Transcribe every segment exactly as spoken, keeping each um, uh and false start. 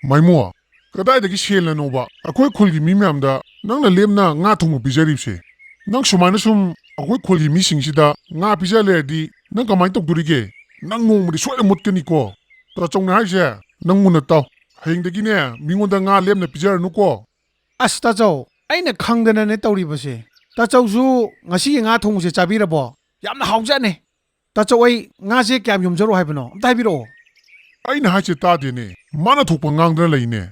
ꯃꯥꯏꯃꯣ, ꯀꯗꯥꯏꯗꯒꯤ ꯁꯦꯜꯅꯅꯣꯕ ꯑꯩꯈꯣꯏ ꯈꯨꯜꯒꯤ ꯃꯤ ꯃꯌꯥꯝꯗ ꯅꯪꯅ ꯂꯦꯝꯅ ꯉꯥ ꯊꯣꯡꯕ ꯄꯤꯖꯔꯤꯕꯁꯦ? ꯅꯪ ꯁꯨꯃꯥꯏꯅ ꯁꯨꯝ ꯑꯩꯈꯣꯏ ꯈꯨꯜꯒꯤ ꯃꯤꯁꯤꯡꯁꯤꯗ ꯉꯥ ꯄꯤꯖ ꯂꯩꯔꯗꯤ ꯅꯪ ꯀꯃꯥꯏꯅ ꯇꯧꯗꯣꯔꯤꯒꯦ? ꯅꯪ ꯅꯣꯡꯃꯗꯤ ꯁꯣꯏꯗꯅ ꯃꯨꯠꯀꯅꯤꯀꯣ꯫ ꯇꯥꯆꯧꯅ ꯍꯥꯏꯁꯦ ꯅꯪ ꯃꯨꯟꯅ ꯇꯥꯎ꯫ ꯍꯌꯦꯡꯗꯒꯤꯅꯦ ꯃꯤꯉꯣꯟꯗ ꯉꯥ ꯂꯦꯝꯅ ꯄꯤꯖꯔꯅꯨꯀꯣ꯫ ꯑꯁ ꯇꯥꯆꯧ, ꯑꯩꯅ ꯈꯪꯗꯅꯅꯦ ꯇꯧꯔꯤꯕꯁꯦ꯫ ꯇꯥꯆꯧꯁꯨ ꯉꯁꯤꯒꯤ ꯉꯥ ꯊꯣꯡꯕꯁꯦ ꯆꯥꯕꯤꯔꯕꯣ? ꯌꯥꯝꯅ ꯍꯥꯎꯖꯥꯠꯅꯦ꯫ ꯇꯥꯆꯧ, ꯑꯩ ꯉꯥꯁꯦ ꯀꯌꯥꯝ ꯌꯣꯝꯖꯔꯣ ꯍꯥꯏꯕꯅꯣ? ꯑꯝꯇ ꯍꯥꯏꯕꯤꯔꯛꯑꯣ꯫ ꯑꯩꯅ ꯍꯥꯏꯁꯦ ꯇꯥꯗꯦꯅꯦ꯫ ꯃꯥꯅ ꯊꯣꯛꯄ ꯉꯥꯡꯗꯅ ꯂꯩꯅꯦ꯫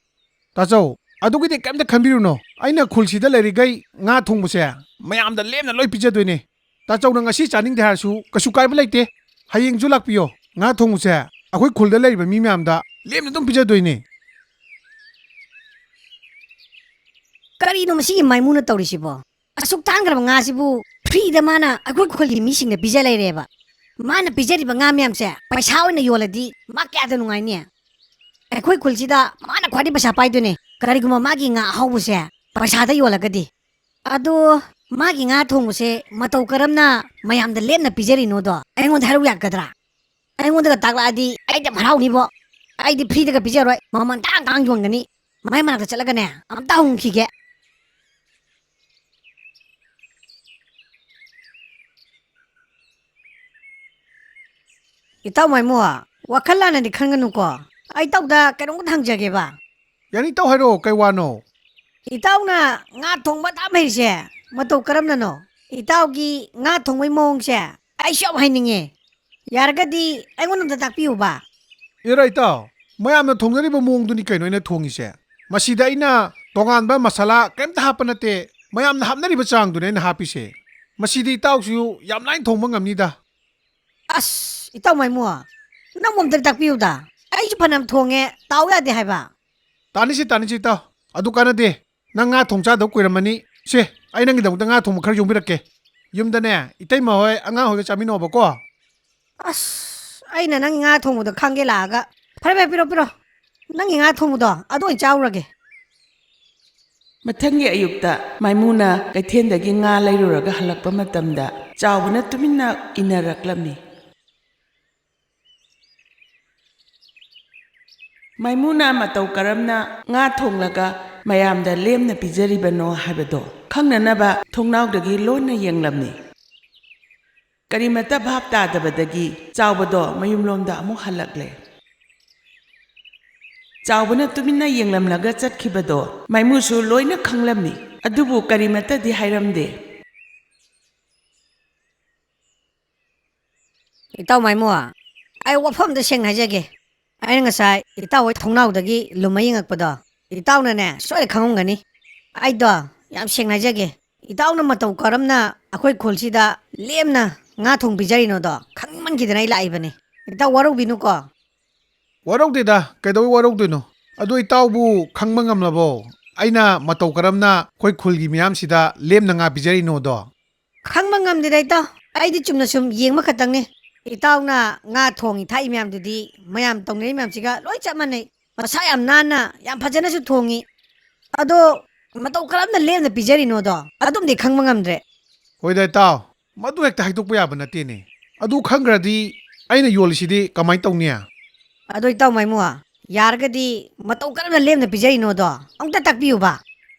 ꯇꯥꯆꯧ, ꯑꯗꯨꯒꯤꯗꯤ ꯀꯩꯝꯇ ꯈꯟꯕꯤꯔꯨꯅꯣ꯫ ꯑꯩꯅ ꯈꯨꯜꯁꯤꯗ ꯂꯩꯔꯤꯈꯩ ꯉꯥ ꯊꯣꯡꯕꯁꯦ ꯃꯌꯥꯝꯗ ꯂꯦꯝꯅ ꯂꯣꯏ ꯄꯤꯖꯗꯣꯏꯅꯦ꯫ ꯇꯥꯆꯧꯅ ꯉꯁꯤ ꯆꯥꯅꯤꯡꯗꯦ ꯍꯥꯏꯔꯁꯨ ꯀꯩꯁꯨ ꯀꯥꯏꯕ ꯂꯩꯇꯦ꯫ ꯍꯌꯦꯡꯁꯨ ꯂꯥꯛꯄꯤꯌꯣ꯫ ꯉꯥ ꯊꯣꯡꯕꯁꯦ ꯑꯩꯈꯣꯏ ꯈꯨꯜꯗ ꯂꯩꯔꯤꯕ ꯃꯤ ꯃꯌꯥꯝꯗ ꯂꯦꯝꯅ ꯑꯗꯨꯝ ꯄꯤꯖꯗꯣꯏꯅꯦ꯫ ꯀꯔꯤꯅꯣ ꯃꯁꯤꯒꯤ ꯃꯥꯏꯃꯨꯅ ꯇꯧꯔꯤꯁꯤꯕꯣ? ꯑꯁꯨꯛ ꯇꯥꯡꯈ꯭ꯔꯕ ꯉꯥꯁꯤꯕꯨ ꯐ꯭ꯔꯤꯗ ꯃꯥꯅ ꯑꯩꯈꯣꯏ ꯈꯨꯜꯒꯤ ꯃꯤꯁꯤꯡꯗ ꯄꯤꯖ ꯂꯩꯔꯦꯕ꯫ ꯃꯥꯅ ꯄꯤꯖꯔꯤꯕ ꯉꯥ ꯃꯌꯥꯝꯁꯦ ꯄꯩꯁꯥ ꯑꯣꯏꯅ ꯌꯣꯜꯂꯗꯤ ꯃꯥ ꯀꯌꯥꯗ ꯅꯨꯡꯉꯥꯏꯅꯤ? ꯑꯩꯈꯣꯏ ꯈꯨꯜꯁꯤꯗ ꯃꯥꯅ ꯈ꯭ꯋꯥꯏꯗꯒꯤ ꯄꯩꯁꯥ ꯄꯥꯏꯗꯣꯏꯅꯦ, ꯀꯔꯤꯒꯨꯝꯕ ꯃꯥꯒꯤ ꯉꯥ ꯑꯍꯥꯎꯕꯁꯦ ꯄꯩꯁꯥꯗ ꯌꯣꯜꯂꯒꯗꯤ꯫ ꯑꯗꯣ ꯃꯥꯒꯤ ꯉꯥ ꯊꯣꯡꯕꯁꯦ ꯃꯇꯧ ꯀꯔꯝꯅ ꯃꯌꯥꯝꯗ ꯂꯦꯝꯅ ꯄꯤꯖꯔꯤꯅꯣꯗꯣ ꯑꯩꯉꯣꯟꯗ ꯍꯥꯏꯔꯛꯎ ꯌꯥꯒꯗ꯭ꯔꯥ? ꯑꯩꯉꯣꯟꯗꯒ ꯇꯥꯛꯂꯛꯑꯗꯤ ꯑꯩꯗꯤ ꯌꯥꯝ ꯍꯔꯥꯎꯅꯤꯕꯣ꯫ ꯑꯩꯗꯤ ꯐ꯭ꯔꯤꯗꯒ ꯄꯤꯖꯔꯣꯏ, ꯃꯃꯜ ꯇꯥꯡ ꯇꯥꯡ ꯌꯣꯟꯒꯅꯤ꯫ ꯃꯥꯏ ꯃꯅꯥꯛꯇ ꯆꯠꯂꯒꯅꯦ ꯑꯝꯇ ꯍꯪꯈꯤꯒꯦ꯫ ꯏꯇꯥꯎ ꯃꯥꯏꯃꯨ, ꯋꯥꯈꯜ ꯂꯥꯟꯅꯗꯤ ꯈꯟꯒꯅꯨꯀꯣ꯫ ꯑꯩ ꯏꯇꯥꯎꯗ ꯀꯩꯅꯣꯝꯇ ꯍꯪꯖꯒꯦꯕ꯫ ꯌꯥꯅꯤ ꯏꯇꯥꯎ, ꯍꯥꯏꯔꯛꯑꯣ, ꯀꯩ ꯋꯥꯅꯣ? ꯏꯇꯥꯎꯅ ꯉꯥ ꯊꯣꯡꯕ ꯑꯗꯥꯝ ꯍꯩꯁꯦ ꯃꯇꯧ ꯀꯔꯝꯅꯅꯣ? ꯏꯇꯥꯎꯒꯤ ꯉꯥ ꯊꯣꯡꯕꯩ ꯃꯑꯣꯡꯁꯦ ꯑꯩꯁꯨ ꯌꯥꯝ ꯍꯩꯅꯤꯡꯉꯦ꯫ ꯌꯥꯔꯒꯗꯤ ꯑꯩꯉꯣꯟꯗ ꯑꯝꯇ ꯇꯥꯛꯄꯤꯌꯨꯕ꯫ ꯑꯦꯔꯥ ꯏꯇꯥꯎ, ꯃꯌꯥꯝꯅ ꯊꯣꯡꯅꯔꯤꯕ ꯃꯑꯣꯡꯗꯨꯅꯤ ꯀꯩꯅꯣ ꯑꯩꯅ ꯊꯣꯡꯉꯤꯁꯦ꯫ ꯃꯁꯤꯗ ꯑꯩꯅ ꯇꯣꯉꯥꯟꯕ ꯃꯁꯥꯂꯥ ꯀꯔꯤꯝꯇ ꯍꯥꯞꯄ ꯅꯠꯇꯦ, ꯃꯌꯥꯝꯅ ꯍꯥꯞꯅꯔꯤꯕ ꯆꯥꯡꯗꯨꯅꯤ ꯑꯩꯅ ꯍꯥꯞꯄꯤꯁꯦ꯫ ꯃꯁꯤꯗꯤ ꯏꯇꯥꯎꯁꯨ ꯌꯥꯝ ꯂꯥꯏꯅ ꯊꯣꯡꯕ ꯉꯝꯅꯤꯗ꯫ ꯑꯁ, ꯏꯇꯥꯎ ꯃꯥꯏꯃꯨ, ꯅꯪꯕꯨ ꯑꯝꯇ ꯇꯥꯛꯄꯤꯌꯨꯗ꯫ ꯑꯩꯁꯨ ꯐꯅꯌꯥꯝ ꯊꯣꯡꯉꯦ, ꯇꯥꯎ ꯌꯥꯗꯦ ꯍꯥꯏꯕ꯫ ꯇꯥꯅꯤꯁꯤ, ꯇꯥꯅꯤꯁꯤ ꯏꯇꯥꯎ, ꯑꯗꯨ ꯀꯥꯟꯅꯗꯦ꯫ ꯅꯪ ꯉꯥ ꯊꯣꯡ ꯆꯥꯗꯕ ꯀꯨꯏꯔꯝꯃꯅꯤ꯫ ꯁꯦ, ꯑꯩ ꯅꯪꯒꯤꯗꯃꯛꯇ ꯉꯥ ꯊꯣꯡꯕ ꯈꯔ ꯌꯣꯝꯕꯤꯔꯛꯀꯦ꯫ ꯌꯨꯝꯗꯅꯦ, ꯏꯇꯩꯃ ꯍꯣꯏ, ꯑꯉꯥꯡ ꯍꯣꯏꯒ ꯆꯥꯃꯤꯟꯅꯧꯕꯀꯣ꯫ ꯑꯁ, ꯑꯩꯅ ꯅꯪ ꯉꯥ ꯊꯣꯡꯕꯗꯣ ꯈꯪꯒꯦ ꯂꯥꯛꯑꯒ꯫ ꯐꯔꯦ, ꯐꯔꯦ, ꯄꯤꯔꯣ, ꯄꯤꯔꯣ꯫ ꯅꯪꯒꯤ ꯉꯥ ꯊꯣꯡꯕꯗꯣ ꯑꯗꯨ ꯑꯣꯏꯅ ꯆꯥꯔꯨꯔꯒꯦ꯫ ꯃꯊꯪꯒꯤ ꯑꯌꯨꯛꯇ ꯃꯥꯏꯃꯨꯅ ꯀꯩꯊꯦꯜꯗꯒꯤ ꯉꯥ ꯂꯩꯔꯨꯔꯒ ꯍꯜꯂꯛꯄ ꯃꯇꯝꯗ ꯆꯥꯎꯕꯅ ꯇꯨꯃꯤꯟꯅ ꯏꯟꯅꯔꯛꯂꯝꯃꯤ꯫ ꯃꯥꯏꯃꯨꯅ ꯃꯇꯧ ꯀꯔꯝꯅ ꯉꯥ ꯊꯣꯡꯂꯒ ꯃꯌꯥꯝꯗ ꯂꯦꯝꯅ ꯄꯤꯖꯔꯤꯕꯅꯣ ꯍꯥꯏꯕꯗꯣ ꯈꯪꯅꯅꯕ ꯊꯣꯡꯅꯥꯎꯗꯒꯤ ꯂꯣꯟꯅ ꯌꯦꯡꯂꯝꯃꯤ꯫ ꯀꯔꯤꯃꯠꯇ ꯚꯥꯞ ꯇꯥꯗꯕꯗꯒꯤ ꯆꯥꯎꯕꯗꯣ ꯃꯌꯨꯝꯂꯣꯝꯗ ꯑꯃꯨꯛ ꯍꯜꯂꯛꯂꯦ꯫ ꯆꯥꯎꯕꯅ ꯇꯨꯃꯤꯟꯅ ꯌꯦꯡꯂꯝꯂꯒ ꯆꯠꯈꯤꯕꯗꯣ ꯃꯥꯏꯃꯨꯁꯨ ꯂꯣꯏꯅ ꯈꯪꯂꯝꯃꯤ꯫ ꯑꯗꯨꯕꯨ ꯀꯔꯤꯃꯠꯇꯗꯤ ꯍꯥꯏꯔꯝꯗꯦ꯫ ꯏꯇꯥꯎ ꯃꯥꯏꯃꯨ, ꯑꯩ ꯋꯥꯐꯝꯗ ꯁꯦꯡꯅ ꯍꯥꯏꯖꯒꯦ꯫ ꯑꯩꯅ ꯉꯁꯥꯏ ꯏꯇꯥꯎ ꯍꯣꯏ ꯊꯣꯡꯅꯥꯎꯗꯒꯤ ꯂꯨꯝꯃ ꯌꯦꯡꯉꯛꯄꯗꯣ, ꯏꯇꯥꯎꯅꯅꯦ ꯁꯣꯏꯗꯅ ꯈꯪꯉꯝꯒꯅꯤ꯫ ꯑꯩꯗꯣ ꯌꯥꯝ ꯁꯦꯡꯅ ꯍꯥꯏꯖꯒꯦ, ꯏꯇꯥꯎꯅ ꯃꯇꯧ ꯀꯔꯝꯅ ꯑꯩꯈꯣꯏ ꯈꯨꯜꯁꯤꯗ ꯂꯦꯝꯅ ꯉꯥ ꯊꯣꯡ ꯄꯤꯖꯔꯤꯅꯣꯗꯣ ꯈꯪꯅꯤꯡꯃꯟꯈꯤꯗꯅ ꯑꯩ ꯂꯥꯛꯏꯕꯅꯤ꯫ ꯏꯇꯥꯎ ꯋꯥꯔꯧꯕꯤꯅꯨꯀꯣ꯫ ꯋꯥꯔꯧꯗꯦꯗ, ꯀꯩꯗꯧꯕꯩ ꯋꯥꯔꯧꯗꯣꯏꯅꯣ? ꯑꯗꯣ ꯏꯇꯥꯎꯕꯨ ꯈꯪꯕ ꯉꯝꯂꯕꯣ? ꯑꯩꯅ ꯃꯇꯧ ꯀꯔꯝꯅ ꯑꯩꯈꯣꯏ ꯈꯨꯜꯒꯤ ꯃꯤꯌꯥꯝꯁꯤꯗ ꯂꯦꯝꯅ ꯉꯥ ꯄꯤꯖꯔꯤꯅꯣꯗꯣ? ꯈꯪꯕ ꯉꯝꯗꯦꯗ ꯏꯇꯥꯎ, ꯑꯩꯗꯤ ꯆꯨꯝꯅ ꯁꯨꯝ ꯌꯦꯡꯕ ꯈꯛꯇꯪꯅꯤ꯫ ꯏꯇꯥꯎꯅ ꯉꯥ ꯊꯣꯡꯉꯤ ꯊꯥꯛꯏ ꯃꯌꯥꯝꯗꯨꯗꯤ ꯃꯌꯥꯝ ꯇꯧꯅꯔꯤ ꯃꯌꯥꯝꯁꯤꯒ ꯂꯣꯏ ꯆꯞ ꯃꯥꯟꯅꯩ꯫ ꯃꯁꯥ ꯌꯥꯝ ꯅꯥꯟꯅ ꯌꯥꯝ ꯐꯖꯅꯁꯨ ꯊꯣꯡꯉꯤ꯫ ꯑꯗꯣ ꯃꯇꯧ ꯀꯔꯝꯅ ꯂꯦꯝꯅ ꯄꯤꯖꯔꯤꯅꯣꯗꯣ ꯑꯗꯨꯝꯗꯤ ꯈꯪꯕ ꯉꯝꯗ꯭ꯔꯦ꯫ ꯍꯣꯏꯗ ꯏꯇꯥꯎ, ꯃꯗꯨ ꯍꯦꯛꯇ ꯍꯥꯏꯗꯣꯛꯄ ꯌꯥꯕ ꯅꯠꯇꯦꯅꯦ꯫ ꯑꯗꯨ ꯈꯪꯈ꯭ꯔꯗꯤ ꯑꯩꯅ ꯌꯣꯜꯂꯤꯁꯤꯗꯤ ꯀꯃꯥꯏꯅ ꯇꯧꯅꯤ? ꯑꯗꯣ ꯏꯇꯥꯎ ꯃꯥꯏꯃꯨ, ꯌꯥꯔꯒꯗꯤ ꯃꯇꯧ ꯀꯔꯝꯅ ꯂꯦꯝꯅ ꯄꯤꯖꯔꯤꯅꯣꯗꯣ ꯑꯃꯨꯛꯇ ꯇꯥꯛꯄꯤꯌꯨꯕ꯫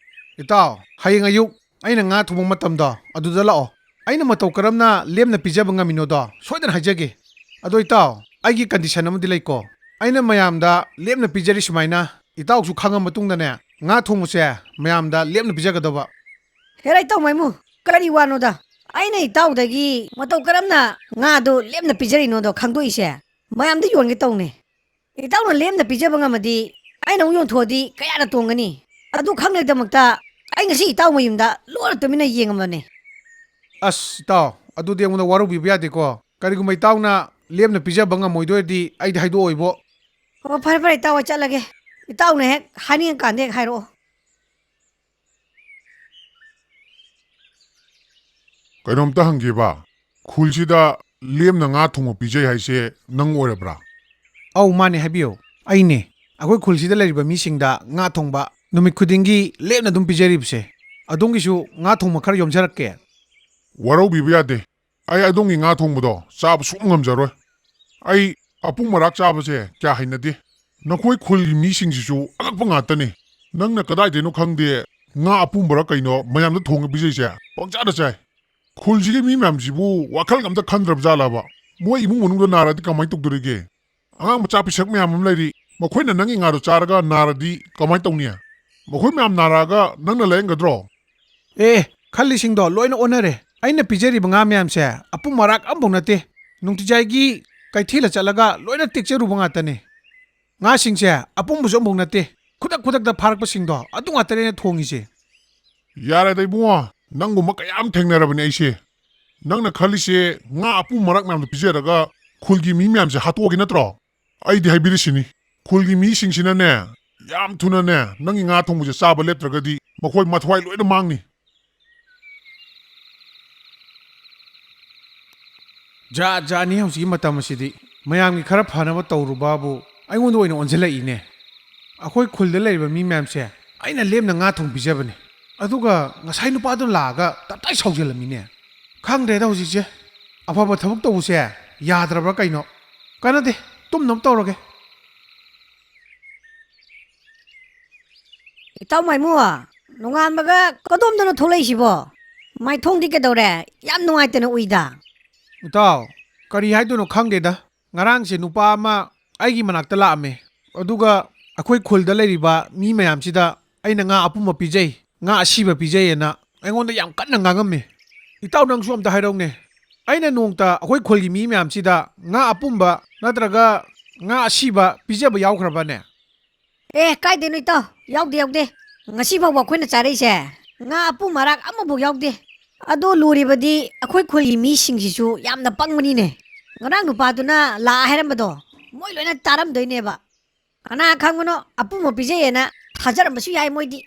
ꯏꯇꯥꯎ, ꯍꯌꯦꯡ ꯑꯌꯨꯛ ꯑꯩꯅ ꯉꯥ ꯊꯣꯡꯕ ꯃꯇꯝꯗꯣ ꯑꯗꯨꯗ ꯂꯥꯛꯑꯣ꯫ ꯑꯩꯅ ꯃꯇꯧ ꯀꯔꯝꯅ ꯂꯦꯝꯅ ꯄꯤꯖꯕ ꯉꯝꯃꯤꯅꯣꯗꯣ ꯁꯣꯏꯗꯅ ꯍꯥꯏꯖꯒꯦ꯫ ꯑꯗꯣ ꯏꯇꯥꯎ, ꯑꯩꯒꯤ ꯀꯟꯗꯤꯁꯟ ꯑꯃꯗꯤ ꯂꯩꯀꯣ꯫ ꯑꯩꯅ ꯃꯌꯥꯝꯗ ꯂꯦꯝꯅ ꯄꯤꯖꯔꯤ ꯁꯨꯃꯥꯏꯅ, ꯏꯇꯥꯎꯁꯨ ꯈꯪꯉ ꯃꯇꯨꯡꯗꯅꯦ, ꯉꯥ ꯊꯣꯡꯕꯁꯦ ꯃꯌꯥꯝꯗ ꯂꯦꯝꯅ ꯄꯤꯖꯒꯗꯕ꯫ ꯍꯦꯔꯥ ꯏꯇꯥꯎ ꯃꯥꯏꯃꯨ, ꯀꯔꯤ ꯋꯥꯅꯣꯗ? ꯑꯩꯅ ꯏꯇꯥꯎꯗꯒꯤ ꯃꯇꯧ ꯀꯔꯝꯅ ꯉꯥꯗꯣ ꯂꯦꯝꯅ ꯄꯤꯖꯔꯤꯅꯣꯗꯣ ꯈꯪꯗꯣꯛꯏꯁꯦ ꯃꯌꯥꯝꯗ ꯌꯣꯟꯒꯦ ꯇꯧꯅꯦ꯫ ꯏꯇꯥꯎꯅ ꯂꯦꯝꯅ ꯄꯤꯖꯕ ꯉꯝꯃꯗꯤ ꯑꯩꯅ ꯑꯃꯨꯛ ꯌꯣꯟꯊꯣꯛꯑꯗꯤ ꯀꯌꯥꯅ ꯇꯣꯡꯒꯅꯤ? ꯑꯗꯨ ꯈꯪꯅꯕꯒꯤꯗꯃꯛꯇ ꯑꯩ ꯉꯁꯤ ꯏꯇꯥꯎ ꯃꯌꯨꯝꯗ ꯂꯣꯟꯅ ꯇꯨꯃꯤꯟꯅ ꯌꯦꯡꯉꯝꯕꯅꯦ꯫ ꯑꯁ ꯏꯇꯥꯎ, ꯑꯗꯨꯗꯤ ꯑꯩꯉꯣꯟꯗ ꯋꯥꯔꯧꯕꯤꯕ ꯌꯥꯗꯦꯀꯣ꯫ ꯀꯔꯤꯒꯨꯝꯕ ꯏꯇꯥꯎꯅ ꯂꯦꯝꯅ ꯄꯤꯖꯕ ꯉꯝꯃꯣꯏꯗꯣꯏꯔꯗꯤ ꯑꯩꯗꯤ ꯍꯥꯏꯗꯣꯛꯑꯣꯏꯕꯣ꯫ ꯑꯣ, ꯐꯔꯦ ꯐꯔꯦ ꯏꯇꯥꯎ, ꯑꯩ ꯆꯠꯂꯒꯦ꯫ ꯏꯇꯥꯎꯅ ꯍꯦꯛ ꯍꯥꯏꯅꯤꯡꯉꯀꯥꯟꯗ ꯍꯦꯛ ꯍꯥꯏꯔꯛꯑꯣ꯫ ꯀꯩꯅꯣꯝꯇ ꯍꯪꯒꯦꯕ, ꯈꯨꯜꯁꯤꯗ ꯂꯦꯝꯅ ꯉꯥ ꯊꯣꯡꯕ ꯄꯤꯖꯩ ꯍꯥꯏꯁꯦ ꯅꯪ ꯑꯣꯏꯔꯕ꯭ꯔꯥ? ꯑꯧ, ꯃꯥꯅꯦ, ꯍꯥꯏꯕꯤꯌꯨ, ꯑꯩꯅꯦ꯫ ꯑꯩꯈꯣꯏ ꯈꯨꯜꯁꯤꯗ ꯂꯩꯔꯤꯕ ꯃꯤꯁꯤꯡꯗ ꯉꯥ ꯊꯣꯡꯕ ꯅꯨꯃꯤꯠ ꯈꯨꯗꯤꯡꯒꯤ ꯂꯦꯞꯅ ꯑꯗꯨꯝ ꯄꯤꯖꯔꯤꯕꯁꯦ꯫ ꯑꯗꯣꯝꯒꯤꯁꯨ ꯉꯥ ꯊꯣꯡꯕ ꯈꯔ ꯌꯣꯝꯖꯔꯛꯀꯦ꯫ ꯋꯥꯔꯧꯕꯤꯕ ꯌꯥꯗꯦ, ꯑꯩ ꯑꯗꯣꯝꯒꯤ ꯉꯥ ꯊꯣꯡꯕꯗꯣ ꯆꯥꯕ ꯁꯨꯡ ꯉꯝꯖꯔꯣꯏ꯫ ꯑꯩ ꯑꯄꯨꯝ ꯑꯔꯥꯛ ꯆꯥꯕꯁꯦ ꯀꯌꯥ ꯍꯩꯅꯗꯦ꯫ ꯅꯈꯣꯏ ꯈꯨꯜꯒꯤ ꯃꯤꯁꯤꯡꯁꯤꯁꯨ ꯑꯉꯛꯄ ꯉꯥꯛꯇꯅꯤ꯫ ꯅꯪꯅ ꯀꯗꯥꯏꯗꯩꯅꯣ ꯈꯪꯗꯦ, ꯉꯥ ꯑꯄꯨꯝꯕꯔ ꯀꯩꯅꯣ ꯃꯌꯥꯝꯗ ꯊꯣꯡꯉ ꯄꯤꯖꯩꯁꯦ꯫ ꯄꯪꯆꯥꯗ ꯆꯥꯏ꯫ ꯈꯨꯜꯁꯤꯒꯤ ꯃꯤ ꯃꯌꯥꯝꯁꯤꯕꯨ ꯋꯥꯈꯜ ꯑꯝꯇ ꯈꯟꯗ꯭ꯔꯕ ꯖꯥꯠꯂꯕ? ꯃꯣꯏ ꯏꯃꯨꯡ ꯃꯅꯨꯡꯗ ꯅꯥꯔꯗꯤ ꯀꯃꯥꯏꯅ ꯇꯧꯗꯣꯔꯤꯒꯦ? ꯑꯉꯥꯡ ꯃꯆꯥ ꯄꯤꯁꯛ ꯃꯌꯥꯝ ꯑꯃ ꯂꯩꯔꯤ, ꯃꯈꯣꯏꯅ ꯅꯪꯒꯤ ꯉꯥꯗꯣ ꯆꯥꯔꯒ ꯅꯥꯔꯗꯤ ꯀꯃꯥꯏꯅ ꯇꯧꯅꯤ? ꯃꯈꯣꯏ ꯃꯌꯥꯝ ꯅꯥꯔꯛꯑꯒ ꯅꯪꯅ ꯂꯥꯌꯦꯡꯒꯗ꯭ꯔꯣ? ꯑꯦ, ꯈꯜꯂꯤꯁꯤꯡꯗꯣ ꯂꯣꯏꯅ ꯑꯣꯟꯅꯔꯦ꯫ ꯑꯩꯅ ꯄꯤꯖꯔꯤꯕ ꯉꯥ ꯃꯌꯥꯝꯁꯦ ꯑꯄꯨꯝ ꯑꯔꯥꯛ ꯑꯝꯐꯥꯎ ꯅꯠꯇꯦ꯫ ꯅꯨꯡꯇꯤꯖꯥꯏꯒꯤ ꯀꯩꯊꯦꯜꯗ ꯆꯠꯂꯒ ꯂꯣꯏꯅ ꯇꯦꯛꯆꯔꯨꯕ ꯉꯥꯛꯇꯅꯦ꯫ ꯉꯥꯁꯤꯡꯁꯦ ꯑꯄꯨꯝꯕꯁꯨ ꯑꯃꯐꯥꯎ ꯅꯠꯇꯦ꯫ ꯈꯨꯗꯛ ꯈꯨꯗꯛꯇ ꯐꯥꯔꯛꯄꯁꯤꯡꯗꯣ ꯑꯗꯨ ꯉꯥꯛꯇꯅꯦ ꯑꯩꯅ ꯊꯣꯡꯉꯤꯁꯦ꯫ ꯌꯥꯔꯦꯗ ꯏꯕꯨꯡꯉꯣ, ꯅꯪꯒꯨꯝꯕ ꯀꯌꯥꯝ ꯊꯦꯡꯅꯔꯕꯅꯦ ꯑꯩꯁꯦ꯫ ꯅꯪꯅ ꯈꯜꯂꯤꯁꯦ ꯉꯥ ꯑꯄꯨꯝ ꯑꯔꯥꯛ ꯃꯌꯥꯝꯗꯣ ꯄꯤꯖꯔꯒ ꯈꯨꯜꯒꯤ ꯃꯤ ꯃꯌꯥꯝꯁꯦ ꯍꯥꯠꯇꯣꯛꯑꯒꯦ ꯅꯠꯇ꯭ꯔꯣ? ꯑꯩꯗꯤ ꯍꯥꯏꯕꯤꯔꯤꯁꯤꯅꯤ, ꯈꯨꯜꯒꯤ ꯃꯤꯁꯤꯡꯁꯤꯅꯅꯦ, ꯌꯥꯝ ꯊꯨꯅꯅꯦ ꯅꯪꯒꯤ ꯉꯥ ꯊꯣꯡꯕꯁꯦ ꯆꯥꯕ ꯂꯦꯞꯇ꯭ꯔꯒꯗꯤ ꯃꯈꯣꯏ ꯃꯊ꯭ꯋꯥꯏ ꯂꯣꯏꯅ ꯃꯥꯡꯅꯤ꯫ ꯖꯥꯠ ꯖꯥꯠꯅꯤ ꯍꯧꯖꯤꯛꯀꯤ ꯃꯇꯝ ꯑꯁꯤꯗꯤ꯫ ꯃꯌꯥꯝꯒꯤ ꯈꯔ ꯐꯅꯕ ꯇꯧꯔꯨꯕꯕꯨ ꯑꯩꯉꯣꯟꯗ ꯑꯣꯏꯅ ꯑꯣꯟꯁꯤꯜꯂꯛꯏꯅꯦ꯫ ꯑꯩꯈꯣꯏ ꯈꯨꯜꯗ ꯂꯩꯔꯤꯕ ꯃꯤ ꯃꯌꯥꯝꯁꯦ ꯑꯩꯅ ꯂꯦꯝꯅ ꯉꯥ ꯊꯣꯡ ꯄꯤꯖꯕꯅꯦ, ꯑꯗꯨꯒ ꯉꯁꯥꯏ ꯅꯨꯄꯥꯗꯣ ꯂꯥꯛꯑꯒ ꯇꯞꯇꯥꯏ ꯁꯥꯎꯖꯜꯂꯝꯃꯤꯅꯦ꯫ ꯈꯪꯗ꯭ꯔꯦꯗ ꯍꯧꯖꯤꯛꯁꯦ꯫ ꯑꯐꯕ ꯊꯕꯛ ꯇꯧꯕꯁꯦ ꯌꯥꯗ꯭ꯔꯕ꯭ꯔꯥ ꯀꯩꯅꯣ? ꯀꯥꯟꯅꯗꯦ, ꯇꯨꯝꯅꯕ ꯇꯧꯔꯒꯦ꯫ ꯏꯇꯥꯎ ꯃꯥꯏꯃꯨ, ꯅꯣꯡꯉꯥꯟꯕꯒ ꯀꯗꯣꯝꯗꯅꯣ ꯊꯣꯛꯂꯛꯏꯁꯤꯕꯣ? ꯃꯥꯏꯊꯣꯡꯗꯤ ꯀꯩꯗꯧꯔꯦ? ꯌꯥꯝ ꯅꯨꯡꯉꯥꯏꯇꯅ ꯎꯏꯗ꯫ ꯏꯇꯥꯎ, ꯀꯔꯤ ꯍꯥꯏꯗꯣꯏꯅꯣ ꯈꯪꯗꯦꯗ꯫ ꯉꯔꯥꯡꯁꯦ ꯅꯨꯄꯥ ꯑꯃ ꯑꯩꯒꯤ ꯃꯅꯥꯛꯇ ꯂꯥꯛꯑꯝꯃꯦ, ꯑꯗꯨꯒ ꯑꯩꯈꯣꯏ ꯈꯨꯜꯗ ꯂꯩꯔꯤꯕ ꯃꯤ ꯃꯌꯥꯝꯁꯤꯗ ꯑꯩꯅ ꯉꯥ ꯑꯄꯨꯝꯕ ꯄꯤꯖꯩ, ꯉꯥ ꯑꯁꯤꯕ ꯄꯤꯖꯩꯌꯦꯅ ꯑꯩꯉꯣꯟꯗ ꯌꯥꯝ ꯀꯟꯅ ꯉꯥꯡꯉꯝꯃꯦ꯫ ꯏꯇꯥꯎ, ꯅꯪꯁꯨ ꯑꯝꯇ ꯍꯥꯏꯔꯧꯅꯦ, ꯑꯩꯅ ꯅꯣꯡꯇ ꯑꯩꯈꯣꯏ ꯈꯨꯜꯒꯤ ꯃꯤ ꯃꯌꯥꯝꯁꯤꯗ ꯉꯥ ꯑꯄꯨꯝꯕ ꯅꯠꯇ꯭ꯔꯒ ꯉꯥ ꯑꯁꯤꯕ ꯄꯤꯖꯕ ꯌꯥꯎꯈ꯭ꯔꯕꯅꯦ? ꯑꯦ, ꯀꯥꯏꯗꯩꯅꯣ ꯏꯇꯥꯎ, ꯌꯥꯎꯗꯦ, ꯌꯥꯎꯗꯦ꯫ ꯉꯁꯤ ꯐꯥꯎꯕ ꯑꯩꯈꯣꯏꯅ ꯆꯥꯔꯛꯏꯁꯦ ꯉꯥ ꯑꯄꯨꯝ ꯑꯔꯥꯛ ꯑꯃꯐꯥꯎ ꯌꯥꯎꯗꯦ꯫ ꯑꯗꯣ ꯂꯨꯔꯤꯕꯗꯤ ꯑꯩꯈꯣꯏ ꯈꯨꯜꯒꯤ ꯃꯤꯁꯤꯡꯁꯤꯁꯨ ꯌꯥꯝꯅ ꯄꯪꯕꯅꯤꯅꯦ꯫ ꯉꯔꯥꯡ ꯅꯨꯄꯥꯗꯨꯅ ꯂꯥꯛꯑ ꯍꯥꯏꯔꯝꯕꯗꯣ ꯃꯣꯏ ꯂꯣꯏꯅ ꯇꯥꯔꯝꯗꯣꯏꯅꯦꯕ꯫ ꯀꯅꯥ ꯈꯪꯕꯅꯣ, ꯑꯄꯨꯝꯕ ꯄꯤꯖꯩꯌꯦꯅ ꯊꯥꯖꯔꯝꯕꯁꯨ ꯌꯥꯏ ꯃꯣꯏꯗꯤ꯫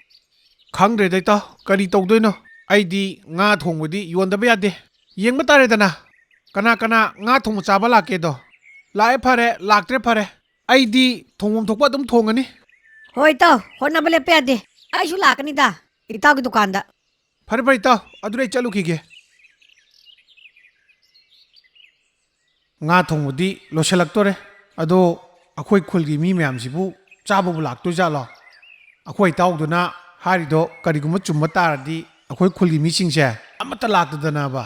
ꯈꯪꯗ꯭ꯔꯦꯗ ꯏꯇꯥꯎ, ꯀꯔꯤ ꯇꯧꯗꯣꯏꯅꯣ? ꯑꯩꯗꯤ ꯉꯥ ꯊꯣꯡꯕꯗꯤ ꯌꯣꯟꯗꯕ ꯌꯥꯗꯦ꯫ ꯌꯦꯡꯕ ꯇꯥꯔꯦꯗꯅ, ꯀꯅꯥ ꯀꯅꯥ ꯉꯥ ꯊꯣꯡꯕ ꯆꯥꯕ ꯂꯥꯛꯀꯦꯗꯣ꯫ ꯂꯥꯛꯑꯦ ꯐꯔꯦ, ꯂꯥꯛꯇ꯭ꯔꯦ ꯐꯔꯦ, ꯑꯩꯗꯤ ꯊꯣꯡꯐꯝ ꯊꯣꯛꯄ ꯑꯗꯨꯝ ꯊꯣꯡꯉꯅꯤ꯫ ꯍꯣꯏ ꯏꯇꯥꯎ, ꯍꯣꯠꯅꯕ ꯂꯦꯞꯄ ꯌꯥꯗꯦ꯫ ꯑꯩꯁꯨ ꯂꯥꯛꯀꯅꯤꯗ ꯏꯇꯥꯎꯒꯤ ꯗꯨꯀꯥꯟꯗ꯫ ꯐꯔꯦ ꯐꯔꯦ ꯏꯇꯥꯎ, ꯑꯗꯨꯗꯤ ꯑꯩ ꯆꯠꯂꯨꯈꯤꯒꯦ꯫ ꯉꯥ ꯊꯣꯡꯕꯗꯤ ꯂꯣꯏꯁꯤꯜꯂꯛꯇꯣꯔꯦ, ꯑꯗꯣ ꯑꯩꯈꯣꯏ ꯈꯨꯜꯒꯤ ꯃꯤ ꯃꯌꯥꯝꯁꯤꯕꯨ ꯆꯥꯕꯕꯨ ꯂꯥꯛꯇꯣꯏꯖꯥꯠꯂꯣ? ꯑꯩꯈꯣꯏ ꯏꯇꯥꯎꯗꯨꯅ ꯍꯥꯏꯔꯤꯗꯣ ꯀꯔꯤꯒꯨꯝꯕ ꯆꯨꯝꯕ ꯇꯥꯔꯗꯤ, ꯑꯩꯈꯣꯏ ꯈꯨꯜꯒꯤ ꯃꯤꯁꯤꯡꯁꯦ ꯑꯃꯠꯇ ꯂꯥꯛꯇꯗꯅꯕ꯫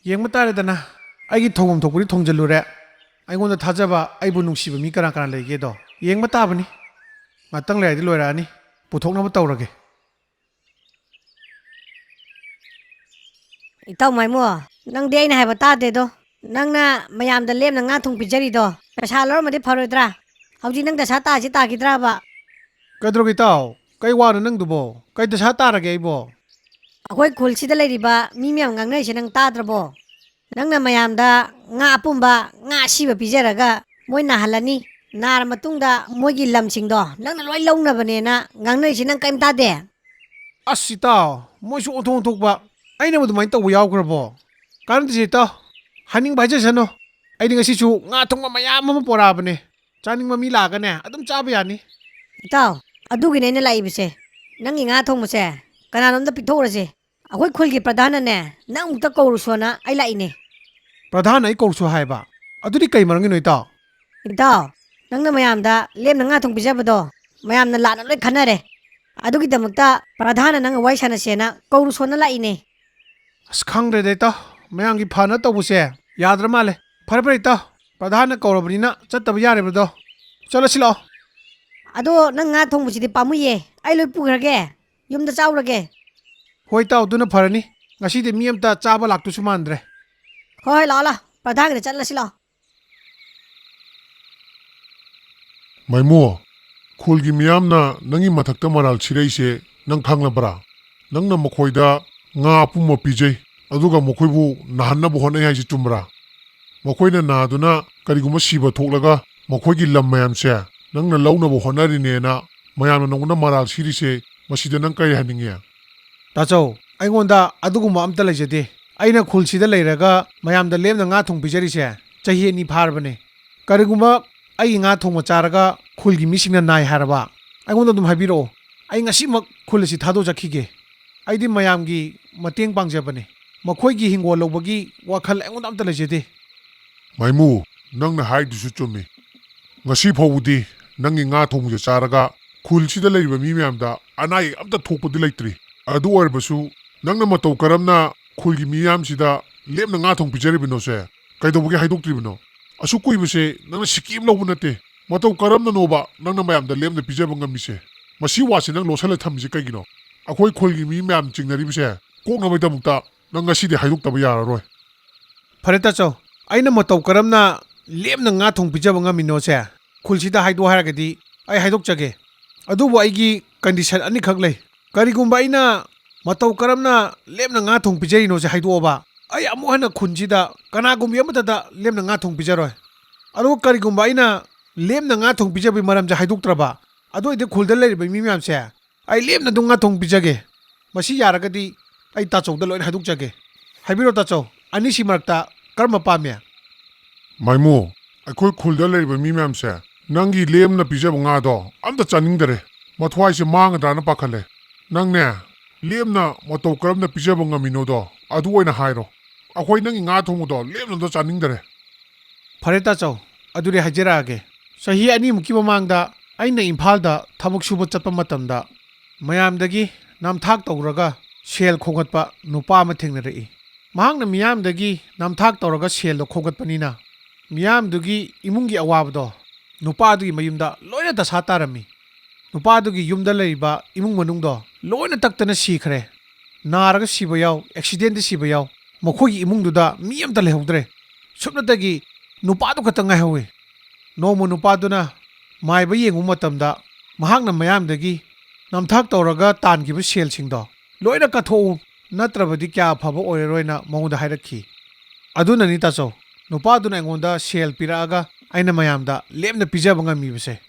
ꯌꯦꯡꯕ ꯇꯥꯔꯦꯗꯅ, ꯑꯩꯒꯤ ꯊꯣꯡꯐꯝ ꯊꯣꯛꯄꯗꯤ ꯊꯣꯡꯖꯤꯜꯂꯨꯔꯦ꯫ ꯑꯩꯉꯣꯟꯗ ꯊꯥꯖꯕ, ꯑꯩꯕꯨ ꯅꯨꯡꯁꯤꯕ ꯃꯤ ꯀꯅꯥ ꯀꯅꯥ ꯂꯩꯒꯦꯗꯣ ꯌꯦꯡꯕ ꯇꯥꯕꯅꯤ꯫ ꯉꯥꯛꯇꯪ ꯂꯩꯔꯗꯤ ꯂꯣꯏꯔꯛꯑꯅꯤ꯫ ꯄꯨꯊꯣꯛꯅꯕ ꯇꯧꯔꯒꯦ꯫ ꯏꯇꯥꯎ ꯃꯥꯏꯃꯣ, ꯅꯪꯗꯤ ꯑꯩꯅ ꯍꯥꯏꯕ ꯇꯥꯗꯦꯗꯣ꯫ ꯅꯪꯅ ꯃꯌꯥꯝꯗ ꯂꯦꯝꯅ ꯉꯥ ꯊꯣꯡ ꯄꯤꯖꯔꯤꯗꯣ, ꯄꯩꯁꯥ ꯂꯧꯔꯝꯃꯗꯤ ꯐꯔꯣꯏꯗ꯭ꯔꯥ? ꯍꯧꯖꯤꯛ ꯅꯪ ꯗꯁꯥ ꯇꯥꯁꯤ ꯇꯥꯈꯤꯗ꯭ꯔꯕ? ꯀꯩꯗꯧꯔꯒꯦ ꯏꯇꯥꯎ? ꯀꯩ ꯋꯥꯅꯣ ꯅꯪꯗꯨꯕꯣ? ꯀꯩ ꯗꯁꯥ ꯇꯥꯔꯒꯦ ꯑꯩꯕꯣ? ꯑꯩꯈꯣꯏ ꯈꯨꯜꯁꯤꯗ ꯂꯩꯔꯤꯕ ꯃꯤ ꯃꯌꯥꯝ ꯉꯥꯡꯅꯔꯤꯁꯦ ꯅꯪ ꯇꯥꯗ꯭ꯔꯕꯣ? ꯅꯪꯅ ꯃꯌꯥꯝꯗ ꯉꯥ ꯑꯄꯨꯝꯕ, ꯉꯥ ꯑꯁꯤꯕ ꯄꯤꯖꯔꯒ ꯃꯣꯏ ꯅꯥꯍꯜꯂꯅꯤ, ꯅꯥꯔ ꯃꯇꯨꯡꯗ ꯃꯣꯏꯒꯤ ꯂꯝꯁꯤꯡꯗꯣ ꯅꯪꯅ ꯂꯣꯏ ꯂꯧꯅꯕꯅꯦꯅ ꯉꯥꯡꯅꯔꯤꯁꯦ ꯅꯪ ꯀꯔꯤꯝ ꯇꯥꯗꯦ? ꯑꯁ ꯏꯇꯥꯎ, ꯃꯣꯏꯁꯨ ꯑꯣꯟꯊꯣꯛ ꯑꯣꯟꯊꯣꯛꯄ꯫ ꯑꯩꯅꯕꯨ ꯑꯗꯨꯃꯥꯏꯅ ꯇꯧꯕ ꯌꯥꯎꯈ꯭ꯔꯕꯣ? ꯀꯥꯟꯅꯗꯦꯁꯦ ꯏꯇꯥꯎ, ꯍꯥꯏꯅꯤꯡꯕ ꯍꯥꯏꯖꯁꯅꯨ꯫ ꯑꯩꯗꯤ ꯉꯁꯤꯁꯨ ꯉꯥ ꯊꯣꯡꯕ ꯃꯌꯥꯝ ꯑꯃ ꯄꯣꯔꯛꯑꯕꯅꯦ꯫ ꯆꯥꯅꯤꯡꯕ ꯃꯤ ꯂꯥꯛꯑꯒꯅꯦ ꯑꯗꯨꯝ ꯆꯥꯕ ꯌꯥꯅꯤ꯫ ꯏꯇꯥꯎ, ꯑꯗꯨꯒꯤꯅꯦ ꯑꯩꯅ ꯂꯥꯛꯏꯕꯁꯦ꯫ ꯅꯪꯒꯤ ꯉꯥ ꯊꯣꯡꯕꯁꯦ ꯀꯅꯥꯅꯣꯝꯗ ꯄꯤꯊꯣꯛꯎꯔꯁꯦ꯫ ꯑꯩꯈꯣꯏ ꯈꯨꯜꯒꯤ ꯄ꯭ꯔꯙꯥꯟꯅꯅꯦ ꯅꯪ ꯑꯃꯨꯛꯇ ꯀꯧꯔꯨꯁꯣꯅ ꯑꯩ ꯂꯥꯛꯏꯅꯦ꯫ ꯄ꯭ꯔꯙꯥꯟ ꯑꯩ ꯀꯧꯔꯨꯁꯣ ꯍꯥꯏꯕ? ꯑꯗꯨꯗꯤ ꯀꯩ ꯃꯔꯝꯒꯤꯅꯣ ꯏꯇꯥꯎ? ꯏꯇꯥꯎ, ꯅꯪꯅ ꯃꯌꯥꯝꯗ ꯂꯦꯝꯅ ꯉꯥ ꯊꯣꯡ ꯄꯤꯖꯕꯗꯣ ꯃꯌꯥꯝꯅ ꯂꯥꯟꯅ ꯂꯣꯏ ꯈꯟꯅꯔꯦ꯫ ꯑꯗꯨꯒꯤꯗꯃꯛꯇ ꯄ꯭ꯔꯙꯥꯟꯅ ꯅꯪꯒ ꯋꯥꯔꯤ ꯁꯥꯟꯅꯁꯦꯅ ꯀꯧꯔꯨꯁꯣꯅ ꯂꯥꯛꯏꯅꯦ꯫ ꯑꯁ, ꯈꯪꯗ꯭ꯔꯦꯗ ꯏꯇꯥꯎ, ꯃꯌꯥꯝꯒꯤ ꯐꯅ ꯇꯧꯕꯁꯦ ꯌꯥꯗ꯭ꯔ ꯃꯥꯜꯂꯦ꯫ ꯐꯔꯦ ꯐꯔꯦ ꯏꯇꯥꯎ, ꯄ꯭ꯔꯙꯥꯟꯅ ꯀꯧꯔꯕꯅꯤꯅ ꯆꯠꯇꯕ ꯌꯥꯔꯦꯕꯗꯣ꯫ ꯆꯠꯂꯁꯤ ꯂꯥꯛꯑꯣ꯫ ꯑꯗꯣ ꯅꯪ ꯉꯥ ꯊꯣꯡꯕꯁꯤꯗꯤ ꯄꯥꯝꯃꯨꯏꯌꯦ, ꯑꯩ ꯂꯣꯏ ꯄꯨꯈ꯭ꯔꯒꯦ, ꯌꯨꯝꯗ ꯆꯥꯎꯔꯒꯦ꯫ ꯍꯣꯏ ꯏꯇꯥꯎ, ꯑꯗꯨꯅ ꯐꯔꯅꯤ꯫ ꯉꯁꯤꯗꯤ ꯃꯤ ꯑꯝꯇ ꯆꯥꯕ ꯂꯥꯛꯇꯨꯁꯨ ꯃꯥꯟꯗ꯭ꯔꯦ꯫ ꯍꯣꯏ ꯍꯣꯏ, ꯂꯥꯛꯑꯣ ꯂꯥꯛꯑꯣ, ꯄ꯭ꯔꯙꯥꯟꯒꯤꯗ ꯆꯠꯂꯁꯤ ꯂꯥꯛꯑꯣ꯫ ꯃꯥꯏꯃꯣ, ꯈꯨꯜꯒꯤ ꯃꯤꯌꯥꯝꯅ ꯅꯪꯒꯤ ꯃꯊꯛꯇ ꯃꯔꯥꯜ ꯁꯤꯔꯛꯏꯁꯦ ꯅꯪ ꯈꯪꯂꯕ꯭ꯔꯥ? ꯅꯪꯅ ꯃꯈꯣꯏꯗ ꯉꯥ ꯑꯄꯨꯝꯕ ꯄꯤꯖꯩ, ꯑꯗꯨꯒ ꯃꯈꯣꯏꯕꯨ ꯅꯥꯍꯟꯅꯕ ꯍꯣꯠꯅꯩ ꯍꯥꯏꯁꯤ ꯆꯨꯝꯕ꯭ꯔꯥ? ꯃꯈꯣꯏꯅ ꯅꯥꯗꯨꯅ ꯀꯔꯤꯒꯨꯝꯕ ꯁꯤꯕ ꯊꯣꯛꯂꯒ ꯃꯈꯣꯏꯒꯤ ꯂꯝ ꯃꯌꯥꯝꯁꯦ ꯅꯪꯅ ꯂꯧꯅꯕ ꯍꯣꯠꯅꯔꯤꯅꯦꯅ ꯃꯌꯥꯝꯅ ꯅꯉꯣꯟꯗ ꯃꯔꯥꯜ ꯁꯤꯔꯤꯁꯦ, ꯃꯁꯤꯗ ꯅꯪ ꯀꯔꯤ ꯍꯥꯏꯅꯤꯡꯉꯤ? ꯇꯥꯆꯧ, ꯑꯩꯉꯣꯟꯗ ꯑꯗꯨꯒꯨꯝꯕ ꯑꯝꯇ ꯂꯩꯖꯗꯦ꯫ ꯑꯩꯅ ꯈꯨꯜꯁꯤꯗ ꯂꯩꯔꯒ ꯃꯌꯥꯝꯗ ꯂꯦꯝꯅ ꯉꯥ ꯊꯣꯡ ꯄꯤꯖꯔꯤꯁꯦ ꯆꯍꯤ ꯑꯅꯤ ꯐꯥꯔꯕꯅꯦ꯫ ꯀꯔꯤꯒꯨꯝꯕ ꯑꯩꯒꯤ ꯉꯥ ꯊꯣꯡꯕ ꯆꯥꯔꯒ ꯈꯨꯜꯒꯤ ꯃꯤꯁꯤꯡꯅ ꯅꯥꯏ ꯍꯥꯏꯔꯕ, ꯑꯩꯉꯣꯟꯗ ꯑꯗꯨꯝ ꯍꯥꯏꯕꯤꯔꯛꯑꯣ꯫ ꯑꯩ ꯉꯁꯤꯃꯛ ꯈꯨꯜ ꯑꯁꯤ ꯊꯥꯗꯣꯛꯆꯈꯤꯒꯦ꯫ ꯑꯩꯗꯤ ꯃꯌꯥꯝꯒꯤ ꯃꯇꯦꯡ ꯄꯥꯡꯖꯕꯅꯦ꯫ ꯃꯈꯣꯏꯒꯤ ꯍꯤꯡꯒꯣꯜ ꯂꯧꯕꯒꯤ ꯋꯥꯈꯜ ꯑꯩꯉꯣꯟꯗ ꯑꯝꯇ ꯂꯩꯖꯗꯦ꯫ ꯃꯥꯏꯃꯨ, ꯅꯪꯅ ꯍꯥꯏꯗꯨꯁꯨ ꯆꯨꯝꯃꯤ꯫ ꯉꯁꯤ ꯐꯥꯎꯕꯗꯤ ꯅꯪꯒꯤ ꯉꯥ ꯊꯣꯡꯕꯁꯦ ꯆꯥꯔꯒ ꯈꯨꯜꯁꯤꯗ ꯂꯩꯔꯤꯕ ꯃꯤ ꯃꯌꯥꯝꯗ ꯑꯅꯥ ꯑꯌꯦꯛ ꯑꯝꯇ ꯊꯣꯛꯄꯗꯤ ꯂꯩꯇ꯭ꯔꯤ꯫ ꯑꯗꯨ ꯑꯣꯏꯔꯕꯁꯨ ꯅꯪꯅ ꯃꯇꯧ ꯀꯔꯝꯅ ꯈꯨꯜꯒꯤ ꯃꯤꯌꯥꯝꯁꯤꯗ ꯂꯦꯝꯅ ꯉꯥ ꯊꯣꯡ ꯄꯤꯖꯔꯤꯕꯅꯣꯁꯦ ꯀꯩꯗꯧꯕꯒꯤ ꯍꯥꯏꯗꯣꯛꯇ꯭ꯔꯤꯕꯅꯣ? ꯑꯁꯨꯛ ꯀꯨꯏꯕꯁꯦ ꯅꯪꯅ ꯁꯤꯀꯤ ꯑꯃ ꯂꯧꯕ ꯅꯠꯇꯦ꯫ ꯃꯇꯧ ꯀꯔꯝꯅꯅꯣꯕ ꯅꯪꯅ ꯃꯌꯥꯝꯗ ꯂꯦꯝꯅ ꯄꯤꯖꯕ ꯉꯝꯃꯤꯁꯦ? ꯃꯁꯤ ꯋꯥꯁꯦ ꯅꯪ ꯂꯣꯠꯁꯜꯂ ꯊꯝꯃꯤꯁꯦ ꯀꯩꯒꯤꯅꯣ? ꯑꯩꯈꯣꯏ ꯈꯨꯜꯒꯤ ꯃꯤ ꯃꯌꯥꯝ ꯆꯤꯡꯅꯔꯤꯕꯁꯦ ꯀꯣꯛꯅꯕꯒꯤꯗꯃꯛꯇ ꯅꯪ ꯉꯁꯤꯗꯤ ꯍꯥꯏꯗꯣꯛꯇꯕ ꯌꯥꯔꯔꯣꯏ꯫ ꯐꯔꯦ ꯇꯥꯆꯧ, ꯑꯩꯅ ꯃꯇꯧ ꯀꯔꯝꯅ ꯂꯦꯝꯅ ꯉꯥ ꯊꯣꯡ ꯄꯤꯖꯕ ꯉꯝꯃꯤꯅꯣꯁꯦ ꯈꯨꯜꯁꯤꯗ ꯍꯥꯏꯗꯣꯛ ꯍꯥꯏꯔꯒꯗꯤ ꯑꯩ ꯍꯥꯏꯗꯣꯛꯆꯒꯦ꯫ ꯑꯗꯨꯕꯨ ꯑꯩꯒꯤ ꯀꯟꯗꯤꯁꯟ ꯑꯅꯤꯈꯛ ꯂꯩ꯫ ꯀꯔꯤꯒꯨꯝꯕ ꯑꯩꯅ ꯃꯇꯧ ꯀꯔꯝꯅ ꯂꯦꯝꯅ ꯉꯥ ꯊꯣꯡ ꯄꯤꯖꯔꯤꯅꯣꯁꯦ ꯍꯥꯏꯗꯣꯛꯑꯕ, ꯑꯩ ꯑꯃꯨꯛ ꯍꯟꯅ ꯈꯨꯟꯁꯤꯗ ꯀꯅꯥꯒꯨꯝꯕꯤ ꯑꯃꯠꯇꯗ ꯂꯦꯝꯅ ꯉꯥ ꯊꯣꯡ ꯄꯤꯖꯔꯣꯏ꯫ ꯑꯗꯨꯒ ꯀꯔꯤꯒꯨꯝꯕ ꯑꯩꯅ ꯂꯦꯝꯅ ꯉꯥ ꯊꯣꯡ ꯄꯤꯖꯕꯒꯤ ꯃꯔꯝꯁꯦ ꯍꯥꯏꯗꯣꯛꯇ꯭ꯔꯕ, ꯑꯗꯨ ꯑꯣꯏꯔꯗꯤ ꯈꯨꯜꯗ ꯂꯩꯔꯤꯕ ꯃꯤ ꯃꯌꯥꯝꯁꯦ ꯑꯩ ꯂꯦꯝꯅ ꯑꯗꯨꯝ ꯉꯥ ꯊꯣꯡ ꯄꯤꯖꯒꯦ꯫ ꯃꯁꯤ ꯌꯥꯔꯒꯗꯤ ꯑꯩ ꯇꯥꯆꯧꯗ ꯂꯣꯏꯅ ꯍꯥꯏꯗꯣꯛꯆꯒꯦ꯫ ꯍꯥꯏꯕꯤꯔꯣ ꯇꯥꯆꯧ, ꯑꯅꯤꯁꯤ ꯃꯔꯛꯇ ꯀꯔꯝꯕ ꯄꯥꯝꯃꯤ? ꯃꯥꯏꯃꯨ, ꯑꯩꯈꯣꯏ ꯈꯨꯜꯗ ꯂꯩꯔꯤꯕ ꯃꯤ ꯃꯌꯥꯝꯁꯦ ꯅꯪꯒꯤ ꯂꯦꯝꯅ ꯄꯤꯖꯕ ꯉꯥꯗꯣ ꯑꯝꯇ ꯆꯥꯅꯤꯡꯗꯔꯦ꯫ ꯃꯊ꯭ꯋꯥꯏꯁꯦ ꯃꯥꯡꯒꯗ꯭ꯔꯥꯅ ꯄꯥꯈꯠꯂꯦ꯫ ꯅꯪꯅꯦ, ꯂꯦꯝꯅ ꯃꯇꯧ ꯀꯔꯝꯅ ꯄꯤꯖꯕ ꯉꯝꯃꯤꯅꯣꯗꯣ ꯑꯗꯨ ꯑꯣꯏꯅ ꯍꯥꯏꯔꯣ꯫ ꯑꯩꯈꯣꯏ ꯅꯪꯒꯤ ꯉꯥ ꯊꯣꯡꯕꯗꯣ ꯂꯦꯝꯅ ꯑꯝꯇ ꯆꯥꯅꯤꯡꯗꯔꯦ꯫ ꯐꯔꯦ ꯇꯥꯆꯧ, ꯑꯗꯨꯗꯤ ꯍꯥꯏꯖꯔꯛꯑꯒꯦ꯫ ꯆꯍꯤ ꯑꯅꯤꯃꯨꯛꯀꯤ ꯃꯃꯥꯡꯗ ꯑꯩꯅ ꯏꯝꯐꯥꯜꯗ ꯊꯕꯛ ꯁꯨꯕ ꯆꯠꯄ ꯃꯇꯝꯗ ꯃꯌꯥꯝꯗꯒꯤ ꯅꯝꯊꯥꯛ ꯇꯧꯔꯒ ꯁꯦꯜ ꯈꯣꯝꯒꯠꯄ ꯅꯨꯄꯥ ꯑꯃ ꯊꯦꯡꯅꯔꯛꯏ꯫ ꯃꯍꯥꯛꯅ ꯃꯤꯌꯥꯝꯗꯒꯤ ꯅꯝꯊꯥꯛ ꯇꯧꯔꯒ ꯁꯦꯜꯗꯣ ꯈꯣꯝꯒꯠꯄꯅꯤꯅ ꯃꯤꯌꯥꯝꯗꯨꯒꯤ ꯏꯃꯨꯡꯒꯤ ꯑꯋꯥꯕꯗꯣ ꯅꯨꯄꯥꯗꯨꯒꯤ ꯃꯌꯨꯝꯗ ꯂꯣꯏꯅ ꯗꯁꯥ ꯇꯥꯔꯝꯃꯤ꯫ ꯅꯨꯄꯥꯗꯨꯒꯤ ꯌꯨꯝꯗ ꯂꯩꯔꯤꯕ ꯏꯃꯨꯡ ꯃꯅꯨꯡꯗꯣ ꯂꯣꯏꯅ ꯇꯛꯇꯅ ꯁꯤꯈ꯭ꯔꯦ꯫ ꯅꯥꯔꯒ ꯁꯤꯕ ꯌꯥꯎ, ꯑꯦꯛꯁꯤꯗꯦꯟꯗ ꯁꯤꯕ ꯌꯥꯎ, ꯃꯈꯣꯏꯒꯤ ꯏꯃꯨꯡꯗꯨꯗ ꯃꯤ ꯑꯃꯠꯇ ꯂꯩꯍꯧꯗ꯭ꯔꯦ꯫ ꯁꯨꯞꯅꯇꯒꯤ ꯅꯨꯄꯥꯗꯨ ꯈꯛꯇ ꯉꯥꯏꯍꯧꯋꯤ꯫ ꯅꯣꯡꯃ ꯅꯨꯄꯥꯗꯨꯅ ꯃꯥꯏꯕ ꯌꯦꯡꯉꯨꯕ ꯃꯇꯝꯗ ꯃꯍꯥꯛꯅ ꯃꯌꯥꯝꯗꯒꯤ ꯅꯝꯊꯥꯛ ꯇꯧꯔꯒ ꯇꯥꯟꯈꯤꯕ ꯁꯦꯜꯁꯤꯡꯗꯣ ꯂꯣꯏꯅ ꯀꯠꯊꯣꯛꯎ, ꯅꯠꯇ꯭ꯔꯕꯗꯤ ꯀꯌꯥ ꯐꯕ ꯑꯣꯏꯔꯔꯣꯏꯅ ꯃꯉꯣꯟꯗ ꯍꯥꯏꯔꯛꯈꯤ꯫ ꯑꯗꯨꯅꯅꯤ ꯇꯥꯆꯧ, ꯅꯨꯄꯥꯗꯨꯅ ꯑꯩꯉꯣꯟꯗ ꯁꯦꯜ ꯄꯤꯔꯛꯑꯒ ꯑꯩꯅ ꯃꯌꯥꯝꯗ ꯂꯦꯝꯅ ꯄꯤꯖꯕ ꯉꯝꯃꯤꯕꯁꯦ꯫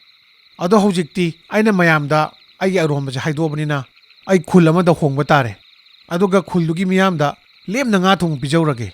ꯑꯗꯣ ꯍꯧꯖꯤꯛꯇꯤ ꯑꯩꯅ ꯃꯌꯥꯝꯗ ꯑꯩꯒꯤ ꯑꯔꯣꯟꯕꯁꯦ ꯍꯥꯏꯗꯣꯛꯑꯕꯅꯤꯅ ꯑꯩ ꯈꯨꯜ ꯑꯃꯗ ꯍꯣꯡꯕ ꯇꯥꯔꯦ꯫ ꯑꯗꯨꯒ ꯈꯨꯜꯗꯨꯒꯤ ꯃꯤꯌꯥꯝꯗ ꯂꯦꯝꯅ ꯉꯥ ꯊꯣꯡ ꯄꯤꯖꯧꯔꯒꯦ꯫